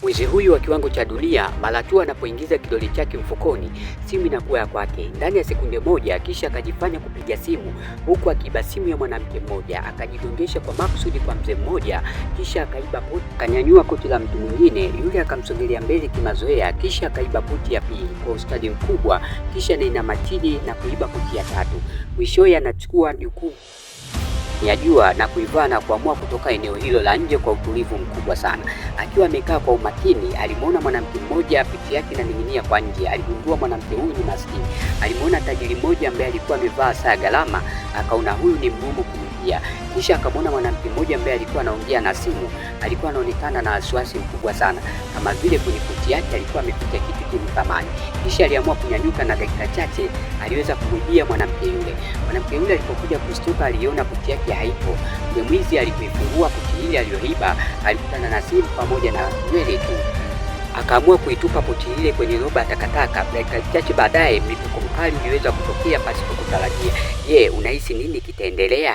Mwizi huyu wa kiwango cha dunia mara tu anapoingiza kidole chake mfukoni, simu inakuwa ya kwake ndani ya sekunde moja, kisha akajifanya kupiga simu huku akiiba simu ya mwanamke mmoja, akajigongesha kwa makusudi kwa mzee mmoja, kisha akaiba pochi, akanyanyua koti la mtu mwingine, yule akamsogelea mbele kimazoea, kisha akaiba pochi ya pili kwa ustadi mkubwa, kisha anainama chini na kuiba pochi ya tatu. Mwishowe anachukua jukumu ya jua na kuivaa na kuamua kutoka eneo hilo la nje kwa utulivu mkubwa sana. Akiwa amekaa kwa umakini, alimwona mwanamke mmoja picha yake inaning'inia kwa nje. Aligundua mwanamke huyu ni maskini. Alimwona tajiri mmoja ambaye alikuwa amevaa saa gharama, akaona huyu ni mgumu kumwibia. Kisha akamwona mwanamke mmoja ambaye alikuwa anaongea na simu, alikuwa anaonekana na wasiwasi mkubwa sana, kama vile kwenye koti yake alikuwa ameficha kitu chenye thamani. Kisha aliamua kunyanyuka na dakika chache aliweza kumwibia mwanamke yule. Mwanamke yule alipokuja kushtuka, aliona pochi yake haipo. Yule mwizi alipoifungua pochi ile aliyoiba, alikutana na simu pamoja na nywele tu. Akaamua kuitupa pochi ile kwenye roba ya takataka. Dakika chache baadaye, mlipuko mkali uliweza kutokea pasipo kutarajia. Je, unahisi nini kitaendelea?